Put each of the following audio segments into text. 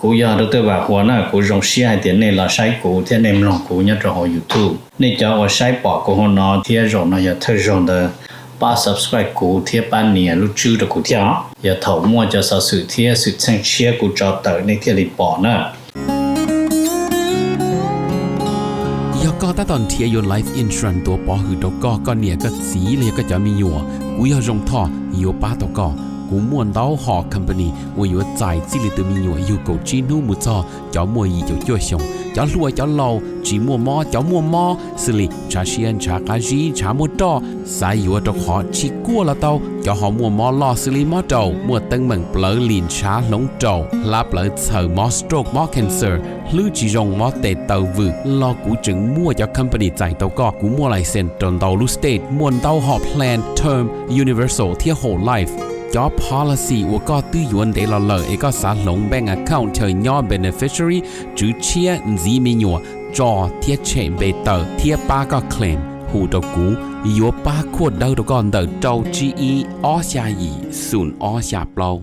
Kuv yog Doctor Vam Huas na, kuv zoo siab hais tias nej los saib kuv thiab nej mloog kuv nyob rau hauv YouTube. Nej cov uas saib pom kuv hauv no thiab zaum no yog thawj zaug ntawd, pab subscribe kuv thiab pab nias lub tswb rau kuv thiab os. Yog thaum muaj cov xov xwm thiab xwm txheej tshiab kuv tso tawm nej thiaj li pom na. Yog koj tab tom nrhiav yuav life insurance tuav pov hwm rau koj, koj niam koj txiv los yog koj cov me nyuam, kuv yog Zoo Thoj yuav pab tau koj. Kuv muaj ntau hom company uas yuav txais txij li tus me nyuam yug kaum tsib hnub mus txog cov muaj yim caum cuaj xyoos, cov hluas cov laus, tsis muaj mob cov muaj mob, xws li ntshav siab ntshav qab zib ntshav muaj roj, xav yuav rau qhov tsis kuaj los tau, cov ho muaj mob loj xws li mob raum, muaj teeb meem plawv lim ntshav hloov raum, hlab plawv txhaws, mob stroke mob cancer, hlwb tsis zoo mob tes taw vwm los kuv tseem muaj cov company txais tau koj. Kuv muaj license rau ntau lub state, muaj ntau hom plan term, universal thiab whole life. Cov policy uas koj twb yuav ntev los lawm es koj xav hloov bank account chaw nyob beneficiary, tswv tshiab, ntxiv me nyuam, tso thiab tshem npe tawm thiab pab koj claim, hu rau kuv, yuav pab khuaj dawb rau koj ntawm rau tsib ib ob xya yim xoom ob xya plaub.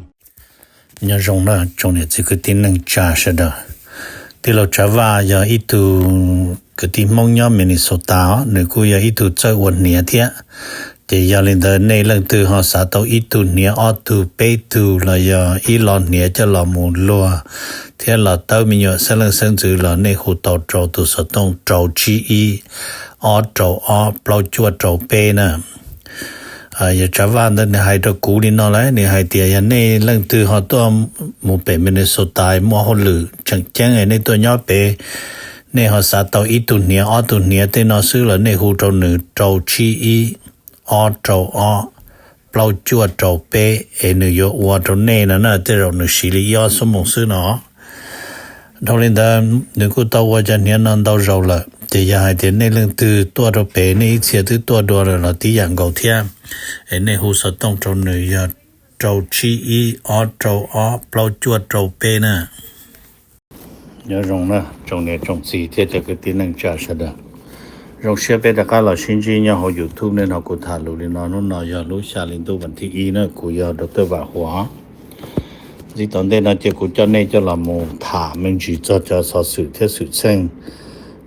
Nyob zoo na tsoom niam txiv kwv tij neej tsa sawv daws. Tij laug Tsav Vaj yog ib tug kwv tij Hmoob nyob Minnesota os, nws kuj yog ib tug txawj ua hniav thiab. Ces yog li ntawd nej leej twg ho xav tau ib tug hniav ob tug peb tug los yog ib lo hniav coj los mus luag thiab los tawb me nyuam xeeb leej xeeb ntxwv los nej hu tau rau tus xov tooj rau tsib ib ob rau ob plaub cuaj rau peb na. Yog Tsav Vaj ntawd nws hais rau kuv li no lawm, nws hais tias yog nej leej twg ho tuaj mus pem Minnesota muaj hauj lwm tseem ceeb nej tuaj nyob pem, nej ho xav tau ib tug hniav ob tug hniav tej no xwb los nej hu rau nws rau tsib ib ob rau ob plaub cuaj rau peb es nws yuav ua rau nej no na, tej zaum nws siv li ib ob xuab moos xwb no. Dhau li ntawd nws kuj tau ua cov hniav no ntau zaus lawm, ces yog hais tias nej leej twg tuaj rau pem nej ib txhia twb tuaj dua lawm los tib yam nkaus thiab, es nej hu xov tooj rau nws yog rau tsib ib ob rau ob plaub cuaj rau peb na. Nyob zoo na tsoom niam tsoom txiv thiab cov kwv tij neej tsa sawv daws. Zoo siab peb rov qab los sib ntsib nyob hauv YouTube. Nej hnov kuv tham lus li no, hnub no yog lub xya hli ntuj vas thib ib na, kuv yog Doctor Vam Huas. Ntxiv tom ntej no ces kuv coj nej coj los mus tham me ntsis txog cov xov xwm thiab xwm txheej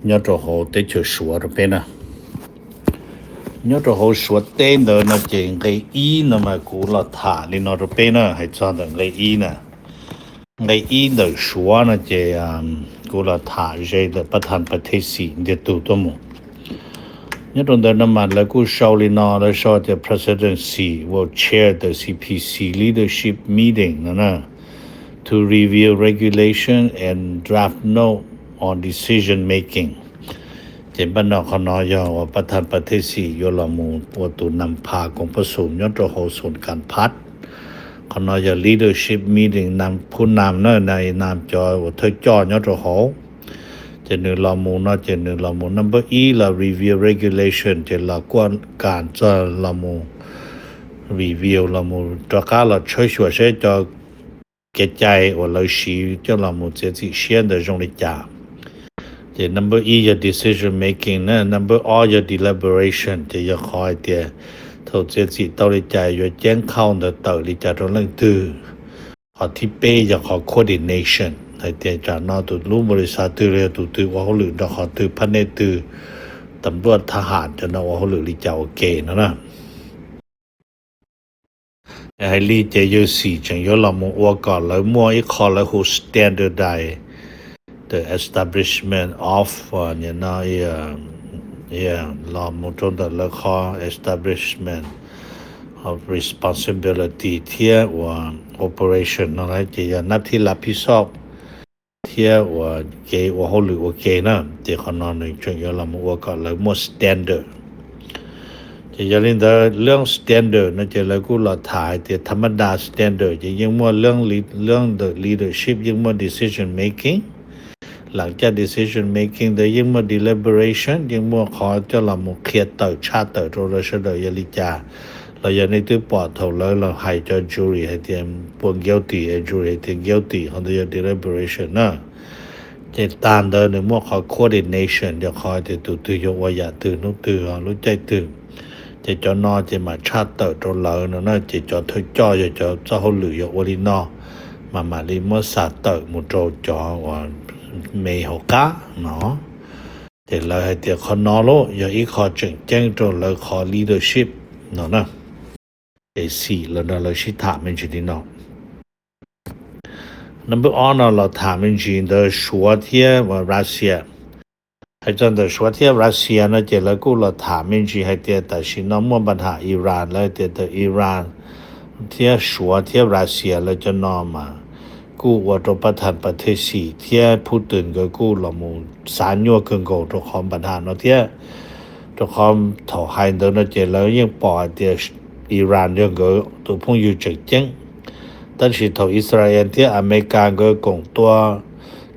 nyob rau hauv teb chaws Suav rau peb na. Nyob rau hauv Suav teb ntawd no ces nqe ib no mas kuv los tham li no rau peb na, hais txog ntawm nqe ib na. Nqe ib ntawm Suav no ces kuv los tham ze ntawm pab thas pas thej xim ntiag tug tuaj mus. Nyob rau ntawd no mas lawv kuj sau li no, lawv sau tias President Xi will chair the C P C leadership meeting no na, to review regulation and draft note on decision making. Ces npaj no qhov no yog uas pab thas pas thej xim yuav los mus ua tus nas phas koom pab xum nyob rau hauv xum kas phab. Qhov no yog leadership meeting, nas phub nas na, nas nas cov uas thawj coj nyob rau hauv. Ces nws los mus no ces nws los mus number ib los review regulation, ces los kuaj kas txog los mus review, los mus rov qab los tshawb xyuas saib cov kev cai uas lawv siv coj los mus txiav txim siab ntawd zoo li cas. Ces number ib yog decision making na, number ob yog deliberation, ces yog qhov hais tias thaum txiav txim tau li cas yuav ceeb khauj ntawd tawm li cas rau leej twg. Qhov thib peb yog qhov coordination, hais tias tsam no tus lub npaum li xav twg los yog tus twg ua hauj lwm nrog qhov twg, phab nej twg, tam luaj thab ham cov no ua hauj lwm li cas ua ke no na. Hais li ces yawg Xi tseem yuav los mus ua kom lawv muaj ib qho lawv hu standardize the establishment of, no, los mus rau ntawm lawv qhov establishment of responsibility thiab uas operation no ces yog nab thib lav phib xoj thiab uas kev ua hauj lwm ua ke na. Ces qhov no nws tseem yuav los mus ua kom lawv muaj standard. Ces yog li ntawd leej standard no ces lawv kuj los tham hais tias tha mab das standard ces yeej muaj leej, leej ntawm leadership yeej muaj decision making. Lam caj decision making ntawd yeej muaj deliberation, yeej muaj qhov coj los mus qhia tawm tshaj tawm rau lawv sawv daws yog li cas. Los yog nej twb pom thaum lawv los hais cov jury hais tias puas guilty, jury hais tias guilty, qhov ntawd yog deliberation na. Ces tag ntawd nws muaj qhov coordination, yog qhov tias tus twg yuav ua yam twg hnub twg lub caij twg. Ces cov no ces mam tshaj tawm rau lawv no na, ces cov thawj coj yog cov txoj hauj lwm yog ua li no. mas mam li muab xa tawm mus rau cov uas me hauv qab no. Ces lawv hais tias qhov no los yog ib qho tseem ceeb rau lawv qhov leadership no na. Ces xim los nrog lawv sib tham me ntsis li no. Number ob no los tham me ntsis ntawd Suav thiab Russia. Hais txog ntawm Suav thiab Russia no ces lawv kuj los tham me ntsis hais tias tam sim no muaj npa ham Iran, lawv tias ntawm Iran thiab Suav thiab Russia lawv cov no mas kuj ua rau pab tham pas thej xim thiab Putin nkawd kuj los mus xav nyuaj kawg nkaus rau qhov npa ham no thiab. Rau qhov thaum hais ntawd no ces lawv yeej pom hais tias Iran yog nkawd tus phooj ywg tseem ceeb. Tab sis thaum Israel thiab Amelikas nkawd koom tua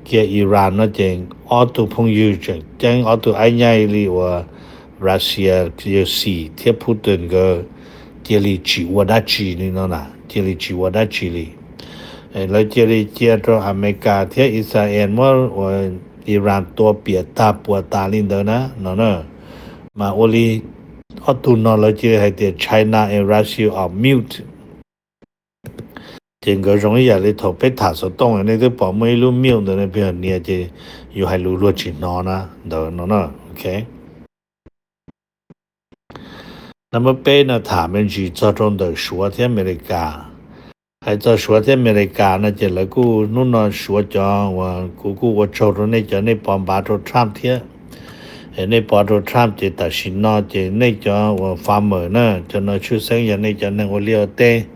kiag Iran no ces ob tug phooj ywg tseem ceeb, ob tug aib nyaij li uas Russia yawg xim thiab Putin nkawd cia li tsis ua dab tsi li no na, cia li tsis ua dab tsi li. Lawv cia li cia rau Amelikas thiab Israel muab uas Iran tua piam tag puas tas li ntawd na no na. Mas ua li ob tug no lawv cia li hais tias China and Russia are mute. Ces nkawd zoo ib yam li thaum peb tham xov tooj nej twb pom muaj ib lub mute ntawd, peb nias ces yus hais lus luag tsis hnov na ntawd no na. Ok. Number peb no tham me ntsis txog rau ntawm Suav thiab Amelikas. Hais txog Suav thiab Amelikas no ces lawv kuj hnub no Suav cov uas kuv kuj ua tsaug rau nej cov nej pov npav rau Trump thiab. Nej pov rau Trump ces tam sim no ces nej cov uas farmer na, cov no tshwj xeeb yog nej cov neeg ua liaj ua teb,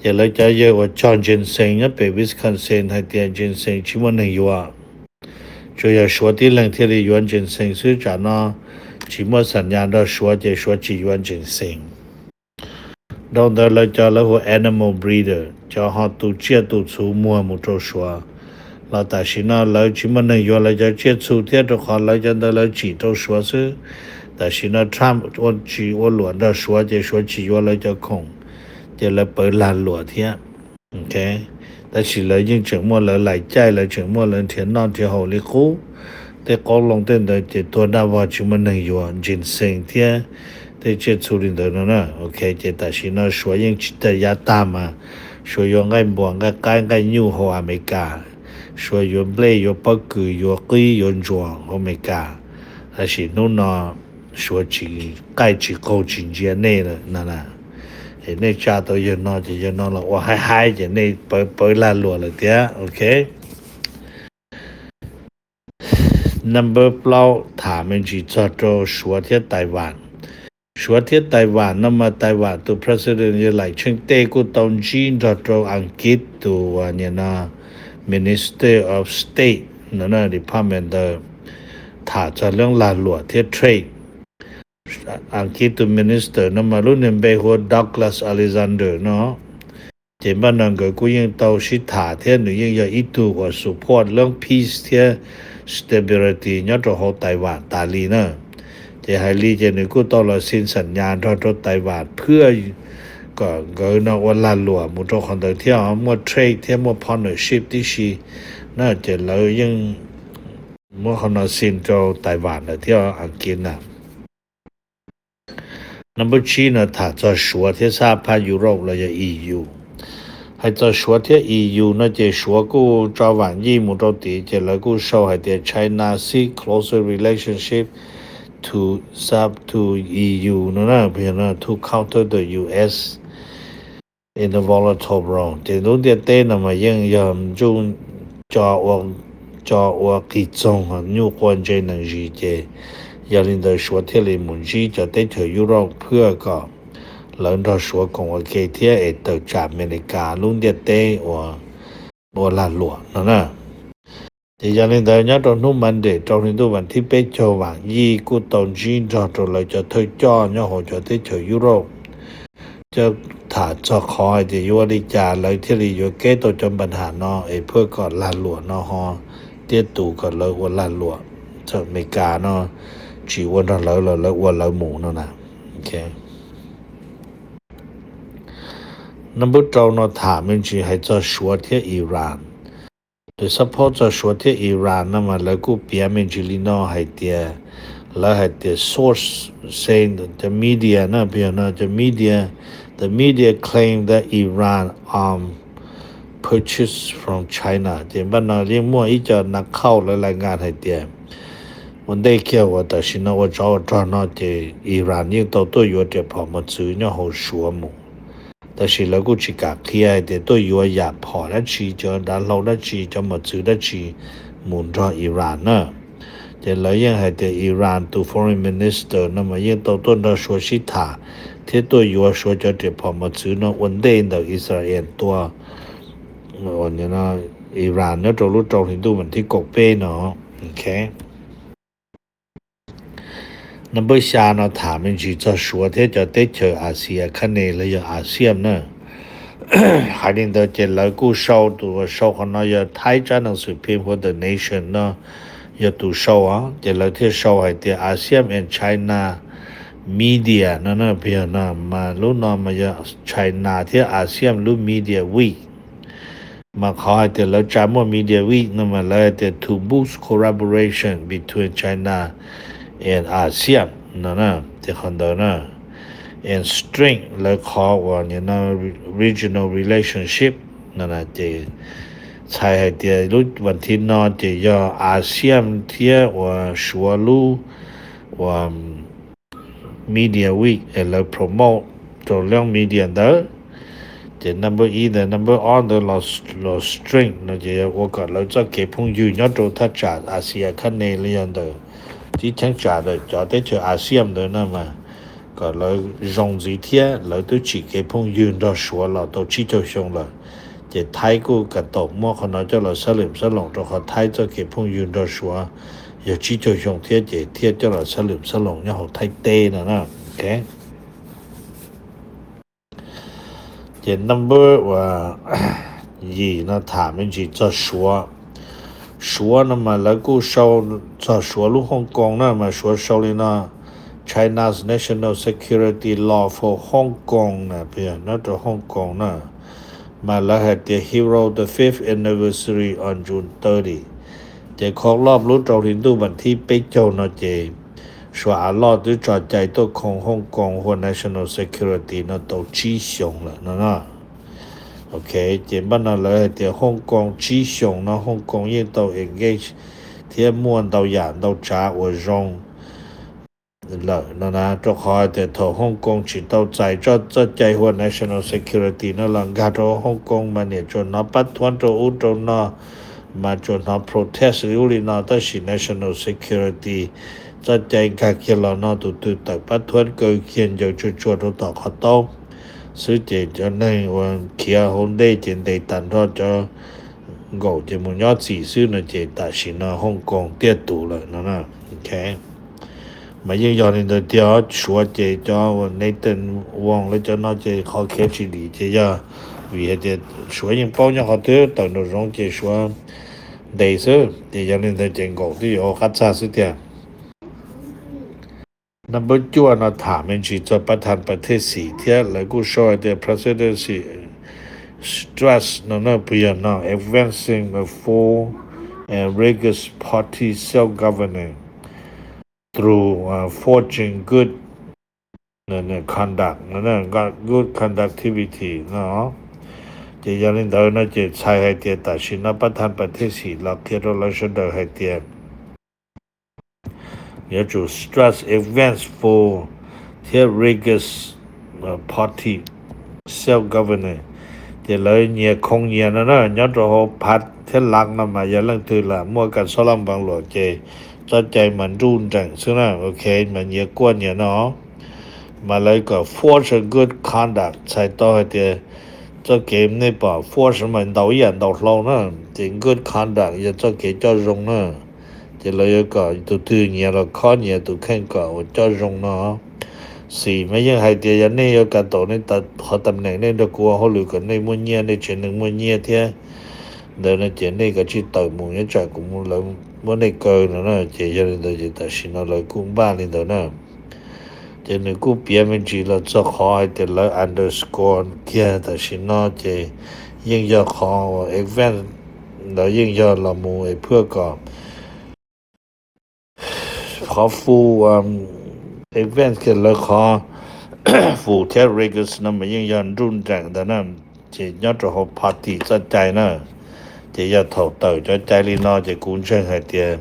ces lawv cov yawg uas cog ginseng nyob pem Wisconsin hais tias ginseng tsis muaj neeg yuav. Tsuas yog Suav tib leeg thiaj li yuav ginseng xwb, tsam no tsis muaj xam nyas nrog Suav ces Suav tsis yuav ginseng. Dhau ntawd lawv cov lawv hu animal breeder, cov ho tu tsiaj tu txhu muag mus rau Suav los tam sim no lawv tsis muaj neeg yuav lawv cov tsiaj txhu thiab, rau qhov lawv cov ntawd lawv tsim rau Suav xwb. Tam sim no Trump ua tsis ua luam nrog Suav ces Suav tsis yuav lawv cov khoom, ces lawv pawv lag luam thiab. Tab sis lawv yeej tseem muaj lawv lais caij, lawv tseem muaj lawv nrhiav noj nrhiav haus li qub. Tej qoob loo tej ntawd ces tuag daj vog tsis muaj neeg yuav, ginseng thiab tej tsiaj txhu li ntawd no na. Ok, ces tam sim no Suav yeej tsis tawm yav tag mas Suav yuav nqaij npua nqaij qaib nqaij nyuj hauv Amelikas, Suav yuav nplej yuav pob kws yuav qib yuav ntsuas hauv Amelikas. Tab sis hnub no Suav tsis qaij tsis qaug tsis ntsia nej lawm no na. Es nej tsa tau yawg no ces yawg no los ua haib haib ces nej pawv pawv lag luam lawm thiab. Ok. Number plaub tham me ntsis txog rau Suav thiab Taiwan. Suav thiab Taiwan no mas Taiwan tus president yawg Laim Tsheej Tej kuj tau ntsib nrog rau Askiv tus uas nim no Minister of State no na, department ntawd, tham txog lub lag luam thiab trade. Askiv tus minister no mas lub niag npe hu ua Douglas Alexander no. Ces npaj no nkawd kuj yeej tau sib tham thiab nws yeej yog ib tug uas support lub peace thiab stability nyob rau hauv Taiwan tas li na. Ces hais li ces nws kuj tau los xin xam nyas nrog rau Taiwan phwj kom nkawd no ua lag luam mus rau qhov ntawd thiab muaj trade thiab muaj partnership tib si na. Ces lawv yeej muab qhov no xin rau Taiwan lawm thiab Askiv na. Number tsib no tham txog Suav thiab sab phab Europe los yog E U. Hais txog Suav thiab E U no ces Suav kuj tso vam yij mus rau tid ces lawv kuj sau hais tias China seek closer relationship to sub to E U no na, to counter the U S in the volatile world. Ces lub ntiaj teb no mas yeej yog ntsuj co ua qis txoog nyuj quav ntse nees zis ces yog li ntawd Suav thiaj li mus ntsib cov teb chaws Europe phwj kom lawv nrog Suav koom ua ke thiab es tawm tsam Amelikas lub ntiaj teb ua lag luam no na. Ces yog li ntawd nyob rau hnub Monday rau hli ntuj vas thib peb caug vam yij kuj tau ntsib nrog rau lawv cov thawj coj nyob hauv cov teb chaws Europe coj tham txog qhov hais tias yuav ua li cas lawv thiaj li yuav keb tau cov npa ham no es phwj kom lag luam no ho tiaj tus kom lawv ua lag luam, txawm Amelikas no tsis ua nrog lawv los lawv ua lawv mus no na. Number rau no tham me ntsis hais txog Suav thiab Iran. Lawv support txog Suav thiab Iran no mas lawv kuj piav me ntsis li no hais tias, lawv hais tias source say the media no, no the media, the media claim that Iran arm purchase from China. Ces npaj no yeej muaj ib co nas khauj lawv lais nkas hais tias ua ntej kiag uas tam sim no ua tsov ua rog no ces Iran yeej tau tuaj yuav riam phom mos txwv nyob hauv Suav mus. Tab sis lawv kuj tsis kam qhia hais tias tuaj yuav yam phom dab tsi, cov dav hlau dab tsi, cov mos txwv dab tsi mus nrog Iran na. Ces lawv yeej hais tias Iran tus foreign minister no mas yeej tau tuaj nrog Suav sib tham thiab tuaj yuav Suav cov riam phom mos txwv no ua ntej ntawm Israel tua Iran nyob rau lub rau hli ntuj vas thib kaum peb no. Number xya no tham me ntsis txog Suav thiab cov teb chaws Asia khab ne los yog ASEAN na. Hais li ntawd ces lawv kuj sau, tus sau qhov no yog Thaib tsab nees xwm phim huv The Nation no yog tus sau os, ces lawv thiaj sau hais tias ASEAN and China media no na, pib yog no mas lub no mas yog China thiab ASEAN lub media week. Mas qhov hais tias lawv tsa muaj media week no mas lawv hais tias to boost collaboration between China and ASEAN no na, ces qhov ntawd na, and strengthen lawv qhov uas regional relationship no na. Ces txhais hais tias lub vas thib no ces yog ASEAN thiab uas Suav lub uas media week es lawv promote rau leej media ntawd. Ces number ib ntawd, number ob ntawd los strengthen no ces yog ua kom lawv txoj kev phooj ywg nyob rau thaj tsam Asia khab ne los yog ntawm tib cheeb tsam ntawm cov teb chaws ASEAN ntawd no mas kom lawv zoo ntxiv thiab lawv twb tsim kev phooj ywg nrog Suav los tau tsib caug xyoo lawm. Ces Thaib kuj kam tau muab qhov no coj los xab lwm xab loos rau qhov Thaib txoj kev phooj ywg nrog Suav yog tsib caug xyoo thiab ces thiaj coj los xab lwm xab loos nyob hauv Thaib teb no na. Ces number uas yim no tham me ntsis txog Suav. Suav no mas lawv kuj sau txog Suav lub Hong Kong na mas Suav sau li no: China's national security law for Hong Kong na, nyob rau Hong Kong na. Mas lawv hais tias hero the fifth anniversary on June thirty. Ces khov loj lub rau hli ntuj vas thib peb caug no ces Suav av loj twb tso cai tuaj khoo Hong Kong hua national security no tau tsib xyoos lawm no na. Ok, ces npaj no lawv hais tias Hong Kong tsib xyoos no Hong Kong yeej tau engage thiab muaj ntau yam ntau tsav uas zoo lawm no na, rau qhov hais tias thaum Hong Kong tsis tau txais txoj cai hua national security no los nkag rau Hong Kong mas niam tsuas hnov pab thuab rau ub rau no, mas tsuas hnov protest li ub li no, tab sis national security txoj cai nkag kiag los no tus twg tawm pab thuab kaw kiag ncaws tsuag tsuag rau tom qhov taub xwb ces cov neeg uas khiav hauv ntej ces ntes tag nrho cov nkaum ces mus nyob txim xwb no ces tam sim no Hong Kong tiaj tus lawm no na. Mas yeej yog li ntawd tiag, Suav ces cov uas Nathan Wong lawv cov no ces qhov khiav tsis dim ces yog vim hais tias Suav yeej paub nyob qhov twg tawm nraum zoov ces Suav ntes xwb, ces yog li ntawd ces nkaum twb yuav ua qab txag xwb tiag. Number cuaj no tham me ntsis txog pab thas pas thej xim thiab lawv kuj sau hais tias presidency stress no na, pib yog no advancing a full and rigorous party self-governance through forging good conduct, good conductivity no. Ces yog li ntawd no ces txhais hais tias tam sim no pab thas pas thej xim los qhia rau lawv sawv daws hais tias yuav tsum stress advance full thiab rigorous party self-governance. Ces lawv nyias khoo nyias no na, nyob rau hauv phav thiab lav no mas yog leej twg lam muaj kas xob laj npaas luam ces txoj cai mas nruj nreem xwb na. Ok, mas nyias kuaj nyias no mas lawv kom force good conduct txhais tau hais tias txoj kev nej pom force mas ntaus ib yam ntaus hlau na, ces good conduct yog txoj kev coj zoo na. Ces lawv yuav kom tus twg nyias los khob nyias tus kheej kom uas coj zoo no. Xim mas yeej hais tias yog nej yuav kam taus nej qhov tam neem nej nrog kuv ua hauj lwm kom nej muaj nyiaj, nej tsev neeg muaj nyiaj thiab ntawd no ces nej kav tsij tawm mus nyob tsam kuv mus lawv muab nej kaw no na. Ces yog li ntawd ces tam sim no lawv kuj npaj li ntawd na. Ces nws kuj piav me ntsis los txog qhov hais tias lawv underscore kiag tam sim no ces yeej yog qhov uas advance, lawv yeej yog los mus es phwaj kom qhov full advance kiag lawv qhov full thiab rigorous no mas yeej yog nruj nreem ntawd na. ces nyob rau hauv party txoj cai na. Ces yog thaum tawm cov cai li no ces kuv ntseeg hais tias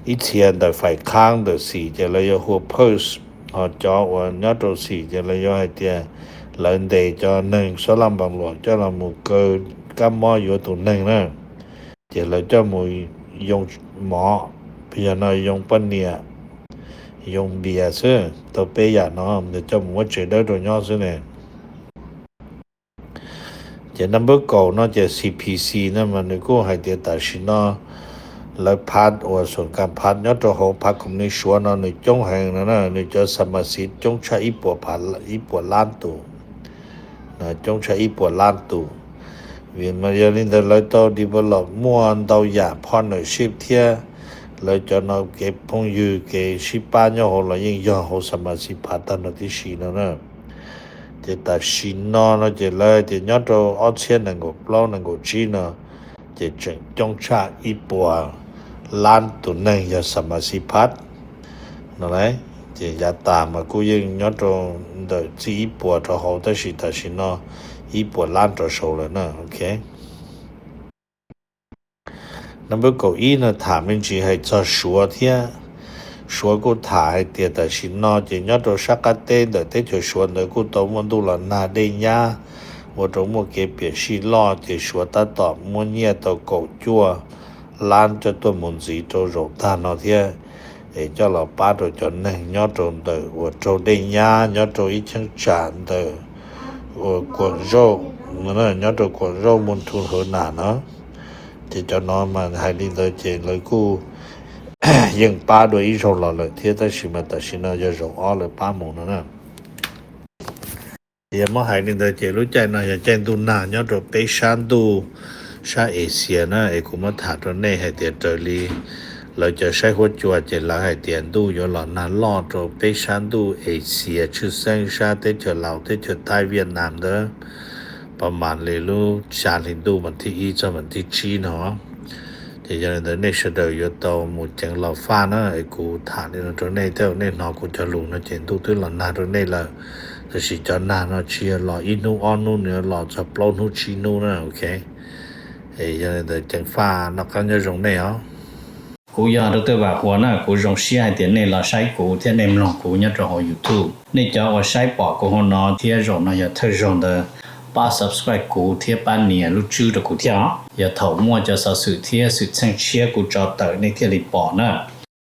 ib txhia ntawm faim khaab ntawm xim ces lawv yuav hu oppose, ho cov uas nyob rau xim ces lawv yuav hais tias lawv ntes cov neeg xob laj npaas luam coj los mus kaw kab mob yuav tus neeg na. Ces lawv coj mus yoo mov, yog no yoo poj niam, yoo npias xwb, tau peb yam no coj mus muab tsev dawb rau nyob xwb ne. Ces naj npawb kaum no ces C P C no mas nws kuj hais tias tam sim no lawv phav uas xoom kas phav nyob rau hauv phav koom ni Suav no nws coob heev no na, nws cov xas mas xiv coob tshaj ib puas lab tus, coob tshaj ib puas lab tus. Vim mas yog li ntawd lawv tau develop muaj ntau yam partnership thiab lawv cov no kev phooj ywg kev sib pab nyob hauv los yeej yog hauv xas mas xiv phav tag nrho tib si no na. Ces tam sim no no ces lawv tias nyob rau ob txhiab nees nkaum plaub nees nkaum tsib no ces tseem coob tshaj ib puas lab tus neeg yog xas mas xiv phav no lauj. Ces yav tas mas kuj yeej nyob rau ntawm txij ib puas rau hauv tab sis tam sim no ib puas lab rov saud lawm na, ok. Naj npawb kaum ib no tham me ntsis hais txog Suav thiab. Suav kuj tham hais tias tam sim no ces nyob rau sab qab teb ntawm teb chaws Suav ntawd kuj tau muaj ntuj los nag dej nyab ua rau muaj kev piam sij loj ces Suav tab tom muab nyiaj tau kaum cuaj lab coj tuaj mus ntxiv rau zaum tag no thiab, es coj los pab rau cov neeg nyob rau ntawm uas raug dej nyab nyob rau ib cheeb tsam ntawm uas Kuam Zauj, nyob rau Kuam Zauj Mus Thu Hawv Nam no. Ces cov no mas hais li ntawd ces lawv kuj yeej pab dua ib zaug los lawm thiab tab sis mas tam sim no yog zaum ob lawv pab mus no na. Yog muab hais li ntawd ces lub caij no yog caij ntuj nag nyob rau peb sab ntuj, sab Asia na, es kuv muab tham rau nej hais tias raws li lawv cov saib huab cua ces lawv hais tias ntuj yuav los nag loj rau peb sab ntuj Asia tshwj xeeb sab teb chaws Laus, teb chaws Thaib, Vietnam ntawd, pas mas li lub xya hli ntuj mas thib ib txog mas thib tsib no. Ces yog li ntawd nej sawv daws yuav tau mus ceev los faj na, es kuv tham li no rau nej, tej zaum nej hnov kuv cov lus no ces ntuj twb los nag rau nej lawm, tab sis cov nag no tsis yog los ib hnub ob hnub, nws yuav los txog plaub hnub tsib hnub na, ok. Es yog li ntawd ceev faj noj qab nyob zoo nej os. Kuv yog Dr. Vam Huas na, kuv zoo siab hais tias nej los saib kuv thiab nej mloog kuv nyob rau hauv YouTube. Nej cov uas saib pom kuv hauv no thiab zaum no yog thawj zaug ntawd, pab subscribe kuv thiab pab nias lub tswb rau kuv thiab os. Yog thaum muaj cov xov xwm thiab xwm txheej tshiab kuv tso tawm nej thiaj li pom na.